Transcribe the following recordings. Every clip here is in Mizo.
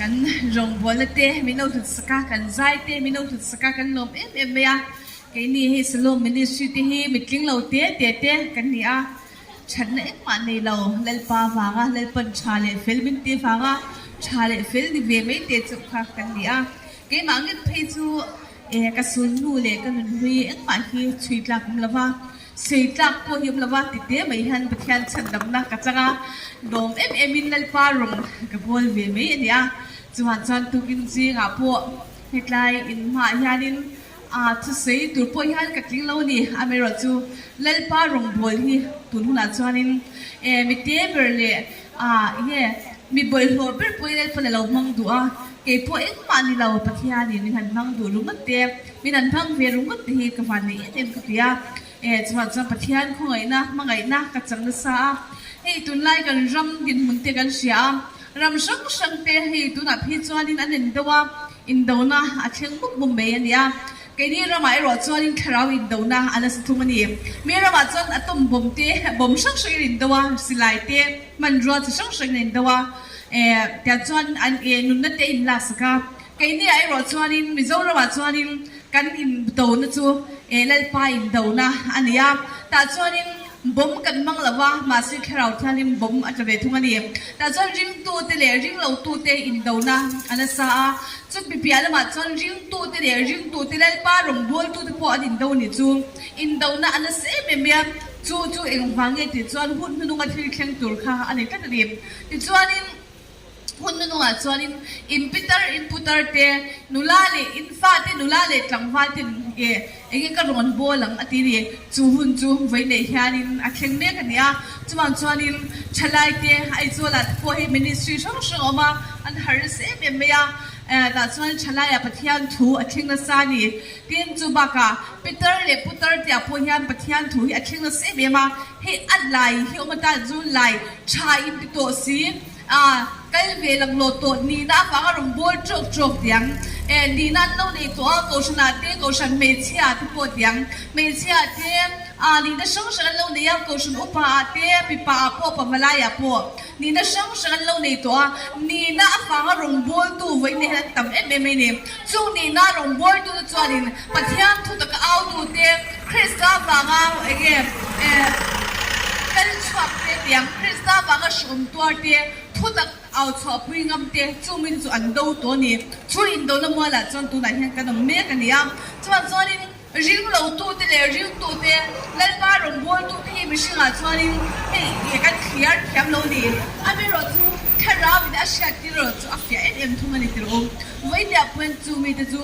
Kan rawngbawlna te min lo hlut sak a, kan zai te min lo hlut sak a, kan lawm em em mai a. Keini hei Salom Ministry te hi mitling lo te te te kan ni a, thatna engmah nei lo, Lalpa vanga Lalpan tha leh fel min tih vanga tha leh fel ni ve mai te chauh kha kan ni a. Keimah nghet phei chu ka sulhnu leh ka nunhlui engmah hi chhui tlak awm lo va. Sei tlak pawh hi awm lo va, tite mai hian Pathian chhandamna ka chang a, lawm em em in Lalpa rawng ka bawl ve mai a ni a. Chuan chuan tukin zingah pawh hetlai in hmaah hianin a thusawi tur pawh hian ka tling lo a ni. Amaherawhchu Lalpa rawng bawl hi tun hunah chuanin e mite ber leh a enge mi bawlhhlawh ber pawhin Lalpan a lo hmang duh a, kei pawh engmah ni lo Pathianin min han hmang duh ringawt te, Min an hmang ve ringawt te hi ka van nei em em ka ti a, e chuan chuan Pathian khawngaihna hmangaihna ka chang nasa a, hei tunlai kan ram dinhmun te kan hria a, ram hrang hrang te hei tunah phei chuanin an indo a, indona a thleng mup mup mai a ni a, keini ramah erawh chuanin thlarau indona a nasa thung a ni. Mi ramah chuan atom bomb te bomb hrang hrangin an indo a, silai te hmanrua chi hrang hrangin an indo a, e tiang chuan an e nunna te a inlaksak a. Keini ah erawh chuanin Mizoramah chuanin kan indona chu Lalpa indona a ni a, tah chuanin bomb kan hmang lo va, mahse Thlarau Thianghlim bomb a tla ve thung a ni. Tah chuan ringtute leh ringlotute indona a nasa a, chumi piah lamah chuan ringtute leh ringtute Lalpa rawngbawltute pawh an indo a ni chu. Indona a nasa em em mai a, chu chu engvang nge tih chuan hun hnununga thil thleng tur kha a ni tlat a ni. Tichuanin. Hun nunungah chuanin in pitar in putar te, nula leh in fate nula leh tlangval ten e enge ka rawn bawl ang a ti ni. Chu hun chu vawi neih hianin a thleng mek a ni a. Chuvang chuanin thalai te Aizawlah te pawh hei ministry hrang hrang a awm a, an harh nasa em em mai a. Tah chuan thalaiah Pathian thu a thleng nasa a ni. Tin, chu bakah pitar leh putar te ah pawh hian Pathian thu hi a thleng nasa em em a. Hei a lai hi awm atan chu lai tha in ti tawh si. A kal ve lang lo tawh nihna avanga rawn bawl trawk trawk tiang e nihna an lo nei tawh a, kohhranah te kohhran hmeichhia te pawh tiang hmeichhia te a nihna hrang hrang an lo nei a, kohhran upa ah te mipa ah pawh pavalai ah pawh nihna hrang hrang an lo nei tawh a, nihna avanga rawn bawl tu vawiin nei hian an tam em em mai ni. Chung nihna rawn bawl tu te chuanin Pathian thu taka au tu te Krista avanga enge e kal chhuak te tiang Krista avanga hreawm tuar te thutak au chhuah pui ngam te chu min chu an do tawh a ni. Chu indona mualah chuan tunah hian kan awm mek a ni a. Chuan chuanin ring lo tu te leh ring tu te Lalpa rawngbâwl tu te hi mihringah chuanin hei e kan thliar thiam lo ni. Amaherawh chu thlarau in a hriat tir erawh chu a fiah em em thung a ni tirh u. Vawiin puan chu mite chu.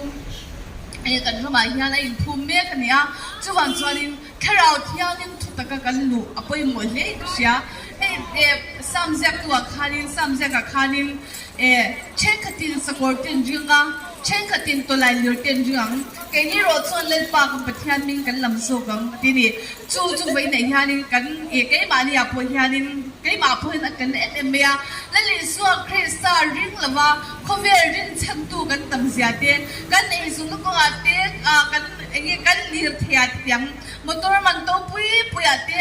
Hei kan ramah hian a inphum mek a ni a, chuvang chuanin Thlarau Thianghlim thu taka kan luh a pawimawh hle in ka hria. Hei eh Sam ziaktuah khanin Sam ziakah khanin eh thenkhatin sakawr ten ring a, thenkhatin tawlai lir ten ring ang, keini erawh chuan Lalpa kan Pathian hming kan lam zawk ang a ti a ni. Chu chu vawiinah hianin kan eh keimahniah pawh hianin keimah pawh hian a kan em em mai a, Lal Isua Krista ring lova khawvel rinchhantu kan tam zia te, kan eizawmna kawngah te ah kan eng nge kan lirthei ah te tiang motor man to pui pui ah te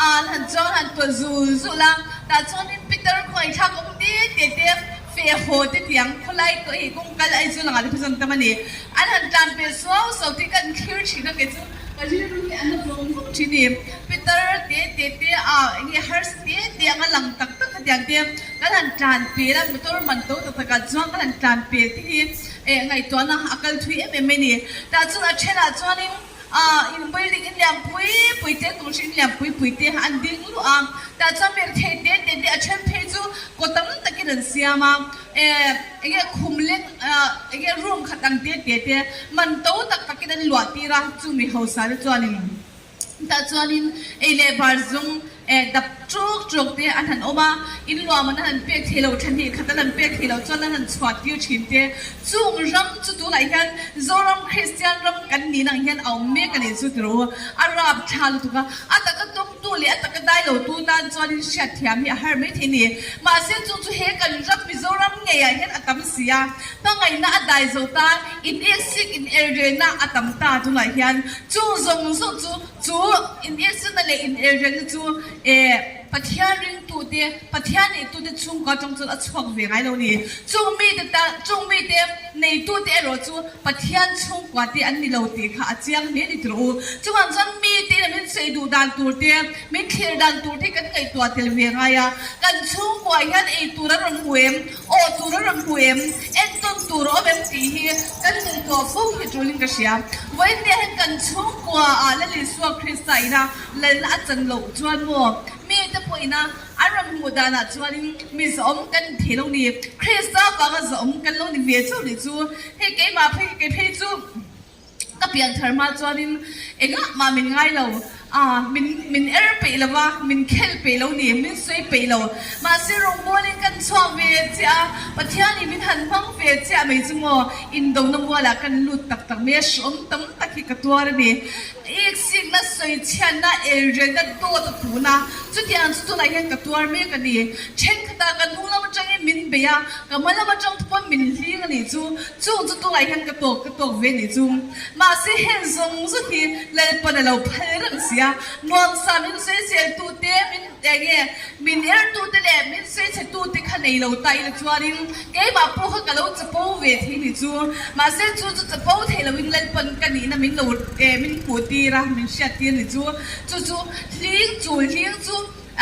an han chuang han tawlh zul zul a, tah chuanin Peter khawngaih thlak awm te te te feh haw te tiang khawlai hei kawng kal Aizawl angah te pawh chuan tam a ni, an han tlan pel suau suau tih kan thlir thin a kei chu. Ka rilru hi a na vawng vawng thin i, Peter te te te a eng nge harsa te te anga lang tak tak khatiang te kan han tlan pel a, motor man to tak takah chuan kan han tlan pel te hi eh ngaihtuahna a kal thui em em mai ni. Tah chuan a thenah chuanin ah in building in lian pui pui te kawnghreh in lian pui pui te an ding luah a, tah chuan hmelthei te te te a then phei chu kaw tam takin an siam a. Eh, enge khum leng, enge room khat ang te te te man to tak takin an luah tir a, chu mi hausa te chuanin tah chuanin ei leh bar zung eh dap ṭuk ṭuk te an han awm a, in luah man an han pek thei lo, thahnih khat an han pek thei lo chuan an han chhuah tir ṭhin te, chung ram chu tunah hian Zoram Kristian ram kan nih nang hian a awm mek a nih chu tiro a rap thla lutuk a, a taka tum Tu leh a taka dai lo tu tan chuanin hriatthiam hi a har mai thei ni. Mahse chu chu he kan ram Mizoram ngeiah hian a tam si a, hmangaihna a dai zo ta, in irsik in elrelna a tam ta tunah hian chu zawng zawng chu chu in irsukna leh in elrelna chu eh Pathian ringtu. tute, Pathian neitute chhungkua atang chuan a chhuak ve ngai lo ni. Chung mite tan, chung mite neitute erawh chu Pathian chhungkua te an ni lo tih kha a chiang hle ni tirh u. Chuvang chuan mite ina min sawi duh dan tur te, min thlir dan tur te kan ngaihtuah tel ve ngai a. Kan chhungkua hian ei tur an rawn hmu em? Aw tur a rawn hmu em? Entawn tur a awm em tih hi kan ngaihtuah fo hi tulin ka hria. Vawiinniah hian kan chhungkua ah Lal Isua Krista ina lalna a chan loh chuan maw mite pawh ina an rawn hmuh danah chuanin mi zahawm kan ni thei lo ni. Krista vanga zahawm kan lo ni ve chauh nih chu hei keimah phei kei phei chu Ka pian thar hma chuanin engah mah min ngai lo, ah min min er peih lo va, min khel peih lo ni, min sawi peih lo. Mahse rawngbawlin kan chhuak ve chiah a, Pathianin min han hmang ve chiah mai chu maw, indona mualah kan lut tak tak mai a, hreawm tam tak hi ka tuar a ni. Iksikna, sawichhiatna, elrelna, dawt a puhna, chutiang chu tunah hian ka tuar mek a ni. Thenkhatah ka hnung lam atangin min bei a, ka hma lam atang te pawn min hling a nih chu. Chung chu tunah hian ka tawk ka tawk ve nih chu. Mahse heng zawng zawng hi Lalpan a lo phal reng si a, nuamsa min sawisel tute, min eng nge min er tute leh min sawichhe tute kha nei lo ta ila chuanin keimah pawh kha ka lo chapo ve thei nih chu. Mahse chu chu chapo thei loin Lalpan ka nihna min lo eh min hmuh tir a, min hriat tir nih chu. Chu chu hling chul hling chu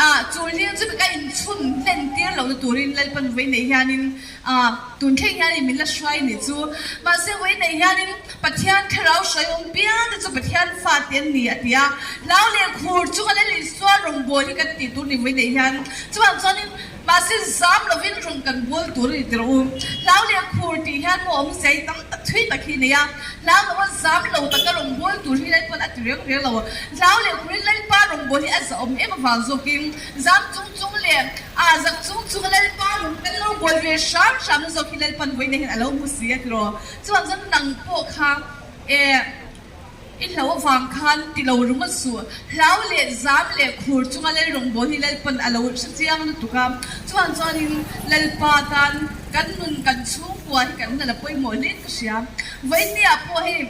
ah chul hling chu ka inchhun hlen tir lohna turin Lalpan vawi nei hianin A, tun thleng hianin min la hruai nih chu. Mahse vawi nei hianin Pathian thlarau hruai awm piang te chu Pathian fate an ni a ti a. Hlau leh khur chunga Lal Isua rawngbâwl hi kan tih tur ni vawi nei hian. Chuvang chuanin mahse zam lovin rawng kan bawl tur a ni tirh u. Hlau leh khur tih hian maw awmzia hi tam tak thui tak hi a nei a. Hlau lova zam lo taka rawngbâwl tur hi Lalpa'n a ti reng reng lo. Hlau leh khurin Lalpa rawngbâwl hi a zahawm em avang zawkin zam chung chung leh A zak chung chung a Lalpa lung kan lo buai ve hram hram na zawk hi Lalpan vawiin hian a lo hmu si a tiraw. Chuan chuan nang pawh kha e i hlo avang khan ti lo ringawt suh. Hlau leh zam leh khur chunga Lal rawngbâwl hi Lalpan a lo hre chiang lutuk a. Chuan chuanin Lalpa tan kan nun kan chhungkua hi kan la pawimawh hle in ka hria. Vawiinniah pawh hei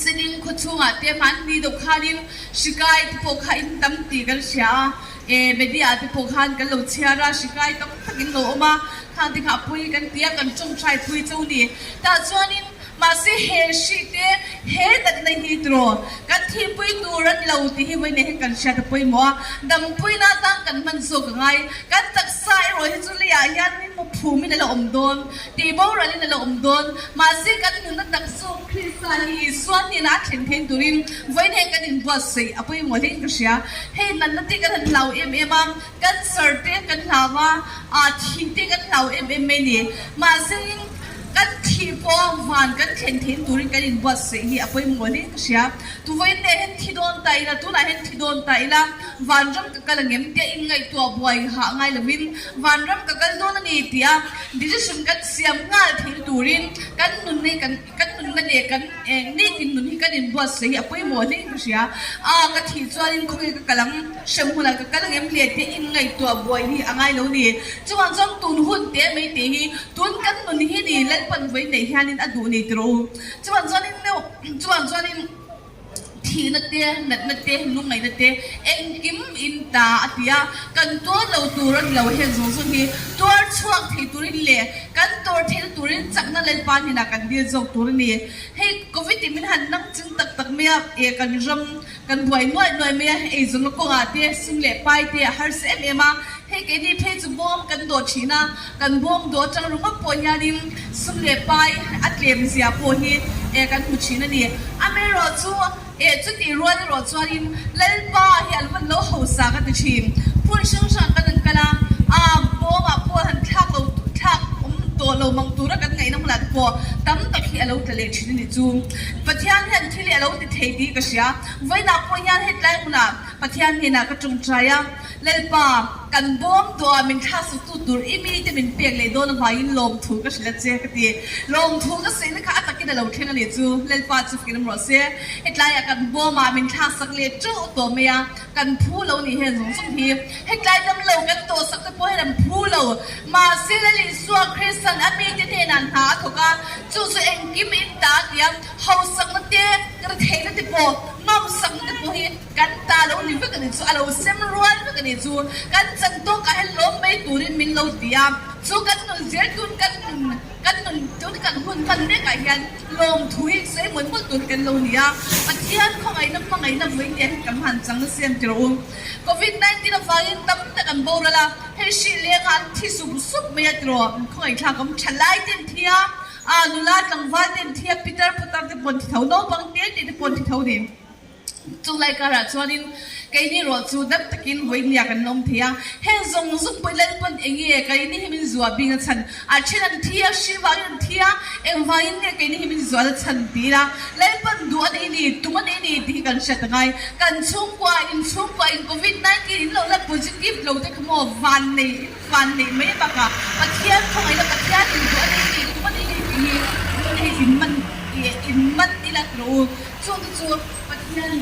Sining khaw chhungah te hmanni deuh khanin hri kai te pawh kha in tam tih kan hria a, e media te pawh khan kan lo chhiar a, hri kai tam tak in lo awm a, khang te kha a pui kan ti a, kan tawngtai pui cho ni. Tah chuanin mahse he hri te he natna hi tiraw kan thihpui tur a ni lo tih hi vawiin hian kan hriat a pawimawh a, dampuina atan kan hman zawk a ngai. Kan taksa erawh hi chu leiah hian min hmu phumin a la awm dawn. Tih boralin a la awm dawn. Mahse kan nunna tak chu Krista hi Isua hnenah a thlen thein turin vawiin heng kan inbuatsaih a pawimawh hlein ka hria. Hei natna te kan han hlau em em a, cancer te kan hlau a, ah thih te kan hlau em em mai ni. Mahse kan thih pawh van kan thlen thein turin kan inbuatsaih hi a pawimawh hlein ka hria. Tu vawiin leh hian thi dawn ta ila, tunah hian thi dawn ta ila, vanram ka kal angem tia inngaihtuah buai hah ngai lovin vanram ka kal dawn a ni tia decision kan siam nghal thei turin kan nun hi kan kan nunna leh kan nitin nun hi kan inbuatsaih hi a pawimawh hle in ka hria. A ka thih chuanin khawnge ka kal ang, hrem hunah ka kal angem le tia inngaihtuah buai hi a ngai lo ni. Chuvang chuan tun hun te mai tih hi tun kan nun hi ni Lalpan vawi neih hianin a duh ni tiraw u. Chuvang chuanin chuvang chuanin. Thihna te, natna te, lungngaihna te engkim in ta a ti a, kan tuar lo tur a ni lo heng zawng zawng hi tuar chhuak thei turin leh kan tawr theihna turin chakna Lalpa hnenah kan dil zawk tur a ni. Hei Covid in min han nang ching tak tak mai a, e kan ram kan buai nuaih nuaih mai a, eizawnna kawngah te sum leh pai te a harsa em em a, hei keini phei chu bawm kan dawh thin a, Kan bawm dawh atang ringawt pawh hianin sum leh pai a tlem zia pawh hi eh kan hmu thin a ni. Amaherawhchu eh chutih rual erawh chuanin Lalpa hi an van lo hausa ka ti thin. Hmun hrang hrang kan han kal a, ah bawmah pawh han thlak lo thlak awm tawh lo mang tura kan ngaihna hmunah te pawh tam tak hi a lo tla leh thin a ni chu. Pathian hian thil hi a lo ti thei tih ka hria. Vawiinah pawh hian hetlai hmunah Pathian hnenah ka tawngtai a, Lalpa, kan bawm tawh a min thlahsaktu tur i mite min pek leh dawn avangin lawmthu ka hrilh a che ka ti. Lawmthu ka saihna kha a takin a lo thleng a nih chu, Lalpa chu fing ram rawh se. Hetlaiah kan bawmah min thlahsak leh teuh tawh mai a, kan phu lo nih hian zawng zawng hi. Hetlai dam lo kan tawhsak te pawh hian an phu lo. Mahse, Lal Isua Krista'n a mite hnenah hna a thawk a, chu chu engkim in ta a ti a, hausakna te, retheihna te pawh. Nawmsakna te pawh hi kan ta lo ni vek a nih chu, a lo sem rual vek a nih chu. Kan chan tawkah hian lawm mai turin min lo ti a, chu kan nun zel tun kan nun kan nun tun kan hun hman mekah hian lawmthu hi sawi mawlh mawlh tur kan lo ni a. Pathian khawngaihna hmangaihna vawiin hian kan han chang nasa em tirh u. Covid 19 avangin tam tak an boral a, hei hrilh lengah an thi sup sup mai a tiraw, khawngaihthlak awm tha lai te an thi a. A nula tlangval te an thi a, pitar putar te pawh an thi tho, naupang te te te pawh an thi tho ni. Chung lai karah chuanin keini rawh chu dam takin vawinia kan la awm thei a, heng zawng zawng pawh Lalpawn eng nge keini hi min zuah bing a chhan, a then an thi a, hri vangin an thi a, eng vangin nge keini hi min zuah la chhan ti ila Lalpawn duh a nei ni, tum a nei ni tih hi kan hriat a ngai. Kan chhungkua, in chhungkua in covid 19 in lo la positive lo te kha maw vannei in Van neih mai bakah Pathian khawngaihna Pathian in duh a nei ni tum a nei ni tih hi tun hei in man in man ila ti rawh u. Chung te chu Pathian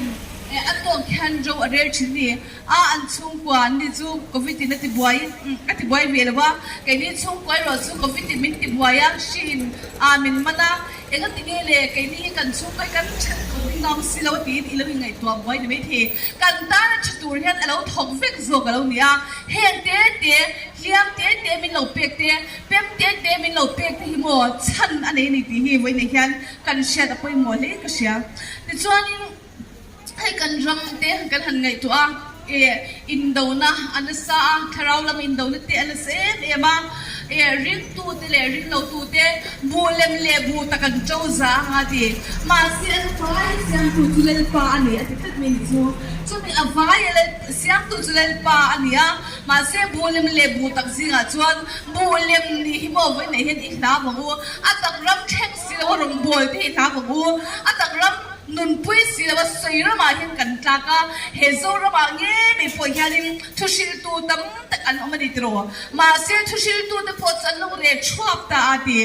in a tawk hian ro a rel thin ni a, an chhungkua an ni chu Covid in a ti buai a ti buai ve lo a, keini chhungkua erawh chu Covid in min ti buai a, hri in a min man a, Engati nge le, keini hi kan chhungkawi kan that tur hi ngam si lo tiin i lo ingaihtuah buai ni maithei. Kan tana tha tur hian a lo thawk vek zawk a lo ni a, heng te te, hliam te te min lo pek te, pem te te min lo pek te hi maw chhan a nei a ni tih hi vawiinah hian kan hriat a pawimawh hle ka hria. Tichuanin. Hei kan ram te kan han ngaihtuah a, eh indona a nasa a, thlarau lam indona te a nasa em em a, eh ringtu te leh ringlotu te buh lem leh buh tak an to za ang a ti. Mahse a vai siamtu chu Lalpa a ni a ti tlat mai ni chu. Chumi a vai a Lal siamtu chu Lalpa a ni a, mahse buh lem leh buh tak zingah chuan buh lem nih hi maw vawiinah hian i hlau ang u, a tak ram thleng si lo a rawngbâwl te hi i hlau ang u, a tak ram Nunpui si lo a sawi ramah hian kan tlak a, he Zoramah nge mai pawh hianin thuhriltu tam tak an awm a ni tiraw? Mahse thuhriltute pawh chu an lo reh thuap ta a ti.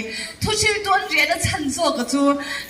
Thuhriltu an rehna chhan zawka chu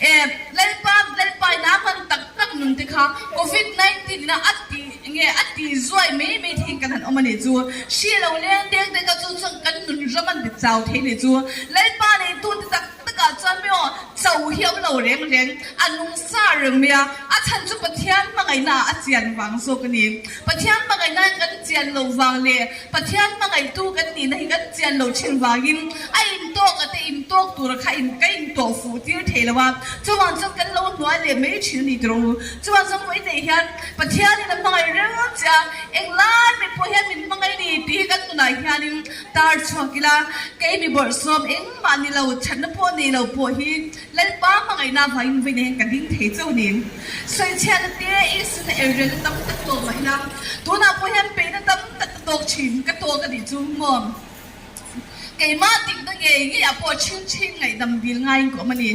e Lalpa Lalpa ina hman tak tak nun te kha Covid 19 ina a ti nge a ti zuai mai mai theiin kan han awm a nih chu. Hri lo leng deng te kha chu chuan kan nun ram an ti chau thei a nih chu. Lalpa neitute tak takah chuan maw cho hi a awm lo reng reng. A nung sa reng mai a, a chhan chu Pathian hmangaihna ah a chian vang zawk a ni. Pathian hmangaihna hi kan chian loh vang leh Pathian hmangaihtu kan nihna hi kan chian loh thin vangin a intawk a te intawk tura kha in ka intawh fuh tir thei lo a, chuvang chuan kan lo hnuai leh mai thin a ni tiraw u. Chuvang chuan vawi nei hian Pathianin a hmangaih reng che a, englai mai pawh hian min hmangaih ni tih hi kan nunah hianin tar chhuak ila, kei mi bawrhsawm engmah ni lo, thatna pawh nei lo pawh hi Lalpa hmangaihna avangin vawiin hian ka ding thei chauh ni. Sawichhiatna te, Isuna elrelna tam tak tawk mah ila, tunah pawh hian peihna tam tak ka tawk thin, ka tawk a nih chu maw? Keimah dikna ngei ngeiah pawh chhing chhing ngaihdam dil ngaiin ka awm a ni.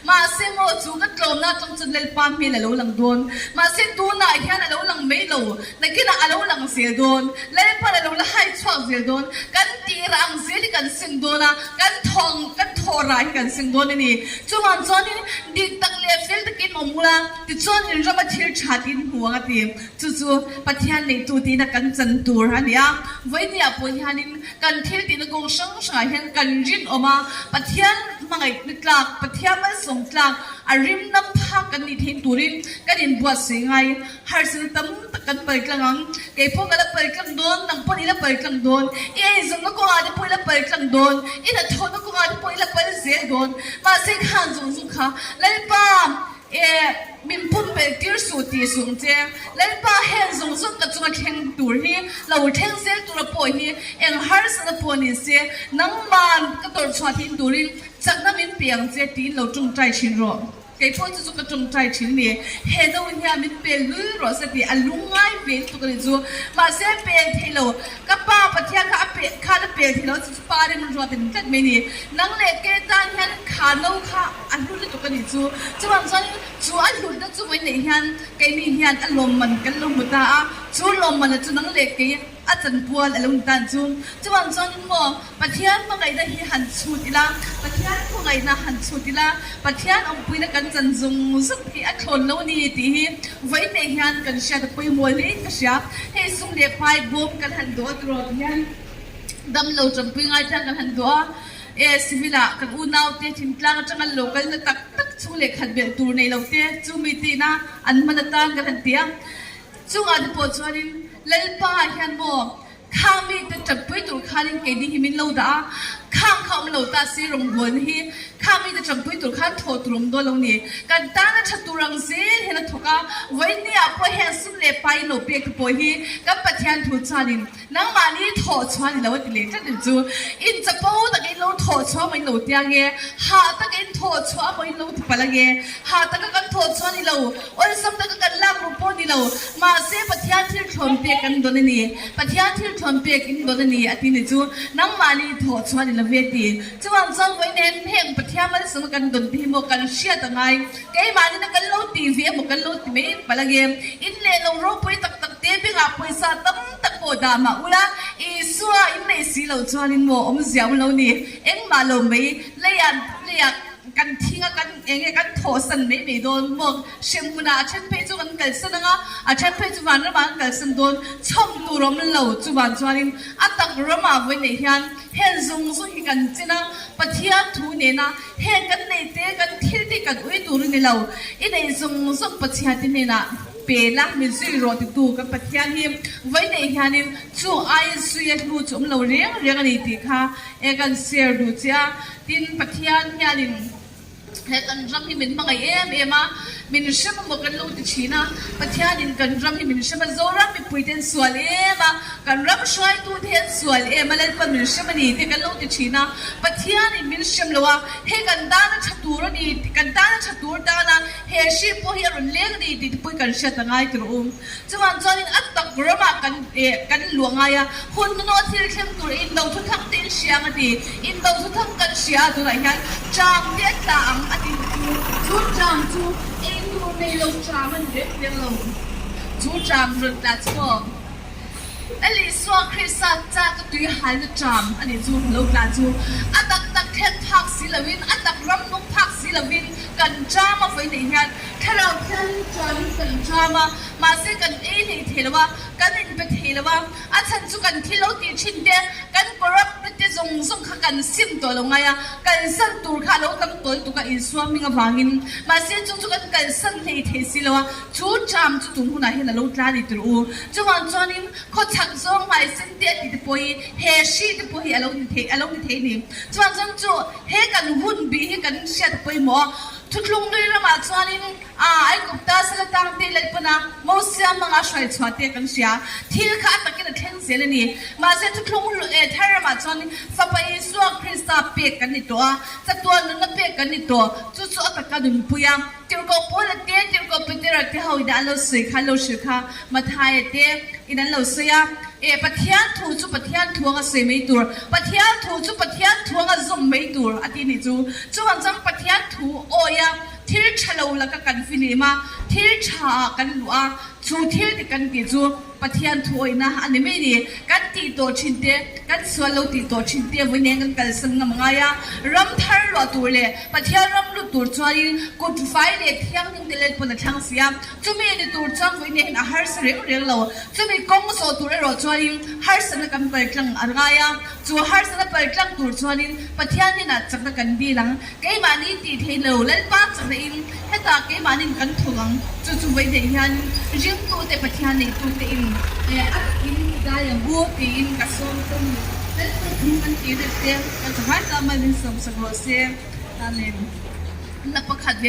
Mahse maw chu ka tlawmna atang chuan Lalpa hmel a lo lang dawn. Mahse tunah hian a lo lang mai lo, nakinah a lo lang zel dawn. Lalpan a lo la hai chhuak zel dawn. Kan tih rah ang zel hi kan seng dawn a, kan thawng, kan thawh rah hi kan seng dawn a ni. Chuvang chuanin dik tak leh fel takin awm ula, tichuan in rama thil tha tiin hmu ang a ti. Chu chu Pathian neitu tina kan chan tur a ni a. Vawinia pawh hianin kan thil tihna kawng hrang hrangah hian kan rinawm a, Pathian hmangaihna tlak, Pathian malsawm tlak, a rim nam phak kan nih theih turin kan inbuatsaih ngai. Harsatna tam tak kan pal tlang ang. Kei pawh ka la pal tlang dawn, nang pawn i la pal tlang dawn. I eizawnna kawngah te pawh i la pal tlang dawn, i hnathawhna kawngah te pawh i la pal zel dawn. Mahse khan zawng zawng kha Lalpa eh min pumpelh tir suh tih suh ang che. Lalpa heng zawng zawng ka chunga thleng tur hi, lo thleng zel tura pawh hi eng harsatna pawh ni se, nangman ka tawrh chhuah thin turin chakna min pe ang che tiin lo tawngtai thin rawh. Kei pawh chu chu ka tawngtai thin a ni. He no hian min pel lul rawh se tih a lungngai ve lutuk a ni chu. Mahse pel thei lo, ka pa Pathian kha a pe khan a pel thei lo chu chu pa rem ruat a ni tlat mai a ni. Nang leh ke tan hian kha no kha a hlu lutuk a ni chu. Chuvang chuan chu a hlutna chu vawi neih hian keini hian a lawmman kan lo hmu ta a, chu lawmman a chu nang leh kei a chanpual a lo ni tan chu. Chuvang chuan maw Pathian hmangaihna hi han chhut ila, Pathian khawngaihna han chhut ila, Pathian awmpuina kan chan zung zung hi a thlawn lo ni tih hi vawiin hian kan hriat a pawimawh hle in ka hria. Hei sum leh pai bawm kan han dawh a tiraw ti hian damlo tanpui ngai tan kan han dawh a. E civil ah kan unau te thingtlang atang an lo kal na tak tak chung leh khat belh tur nei lo te chu mi te ina an hman atan kan han ti a. Chungah te pawh chuanin Lalpa hian maw Khang mite ṭanpui tur khanin keini hi min lo dah a, khang kha awm lo ta si rawngbawlna hi khang mite ṭanpui tur khan thawh tur awm dawn lo ni. Kan tana ṭha tur ang zel hian a thawk a, vawiinniah pawh heng sum leh pai in lo pek te pawh hi kan Pathian thu chuanin nangmahni thawh chhuah ni lo a ti leh tlat ang chu. In chapo takin lo thawh chhuah maw in lo tia nge, hah takin thawh chhuah maw in lo ti palh ange, hah taka kan thawh chhuah ni lo, Awlsam taka kan lak luh pawh ni lo, mahse Pathian thil thlawn pek kan dawn a ni. Pathian thil thlawn pek in dawn a ni a ti ni chu nangmahni thawh chhuah ni lo ve ti. Chuvang chuan vawiin heng heng Pathian malsawmna kan dawn te hi maw kan hriat a ngai. Keimahni na kan lo ti ve emaw kan lo ti mai palh ange. In leh lo ropui tak tak te bengah pawisa tam tak pawh dah mah ula, Isua in neih si loh chuanin maw awmzia awm lo ni. Engmah lo mai leiah leiah Kan thing a kan eng nge kan thawhsan mai mai dawn maw? Hrem hmunah a then phei chu kan kalsan ang a, a then phei chu vanramah an kalsan dawn. Chhawm tur awm lo chuvan chuanin a tak ramah vawi neih hian heng zawng zawng hi kan chen a, Pathian thu nena heng kan neih te kan thil te kan ui tur a ni lo. I neih zawng zawng Pathian te hnenah pe la, mi zui rawh titu kan Pathian hi vawi neih hianin chu aia zui a hnu chu awm lo reng reng a ni tih kha e kan share duh che a. Tin, Pathian hianin he kan ram hi min hmangaih em em a, min hrem emaw kan lo ti thin a, Pathianin kan ram hi min hrem a, Zoram mipuite an sual em a, kan ram hruaitute hi an sual em a, Lalpa min hrem a ni tih kan lo ti thin a, Pathianin min hrem lo a, hei kan tana tha tur a ni, kan tana tha tur tana he hri pawh hi a rawn leng a ni tih te pawh hi kan hriat a ngai tur a awm. Chuvang chuanin a tak ramah kan eh kan luah ngai a, hun hnuhnawh thil thleng tur indo thuthang te in hria ang a ti. Indo thuthang kan hria a tunah hian ṭam te a tla ang a ti chu chu ṭam chu ei tur nei lo ṭam a ni reng reng lo. Chu ṭam rawn tla chu maw Lal Isua Krista chak a tui halna ṭam a ni chu lo tla chu a tak tak thleng phak si loin a tak ram nung phak si loin kan ṭam a vawi neih hian Thlarau thianghlim chuanin kan ṭam a, mahse kan ei hlei thei lo a, kan inpe thei lo a, a chhan chu kan thil lo tih ṭhin te, kan corrupt na te zawng zawng kha kan sim tawh lo ngai a, kalsan tur kha a lo tam tawl tuk a Isua hming avangin, mahse chu chu kan kalsan hlei thei si lo a, chu ṭam chu tun hunah hian a lo tla ni tur u. Chuvang chuanin khawchhak zawng hmaisen te a ti te pawh hi he hri te pawh hi a lo ni thei a lo ni thei ni. Chuvang chuan chu he kan hun bih hi kan hriat a pawimawh a. Thuthlung nui ramah chuanin Aigupta sal atang te Lalpana Mosia hmanga hruai chhuah te kan hria. Thil kha a takin a thleng zel a ni. Mahse thuthlung thar ramah chuan Fapa Isua Krista pek kan ni tawh a, chatuan nunna pek kan ni tawh. Chu chu a taka nunpui a. Tirhkoh Paula te, Tirhkoh Petera te ho in an lo sawi kha, an lo hrilh kha Mathaia te in an lo sawi a. E Pathian thu chu Pathian thu anga sawi mai tur, Pathian thu chu Pathian thu anga zawm mai tur a ti nih chu. Chuvang chuan Pathian thu awi a, thil tha lo laka kan fihlim a, thil tha ah kan luh a, chu thil ti kan tih chu Pathian thu awihna a ni mai ni. Kan tih tawh thin te, kan sual lo tih tawh thin te vawi nen kan kalsan ngam ngai a, ram thar luah tur leh Pathian ram lut tur chuanin kut fai leh thianghlim te let pawn a thlang si a. Chumi ni tur chuan vawiin hian a harsa reng reng lo. Chumi kawng zawh tur erawh chuanin harsatna kan paltlang a ngai a. Chu harsatna paltlang tur chuanin Pathian hnenah chakna kan dil ang. Keimahni tih thei lo Lalpa chakna in hetah keimahnin kan thawk ang. Chu chu vawiin hian ringtute Pathian neitute in a takin i dai ang u tiin ka sawm tum. Lalpa thing an tih reng te kan zahai ta mal min sawmsak rawh se. Amen. La pakhat leh.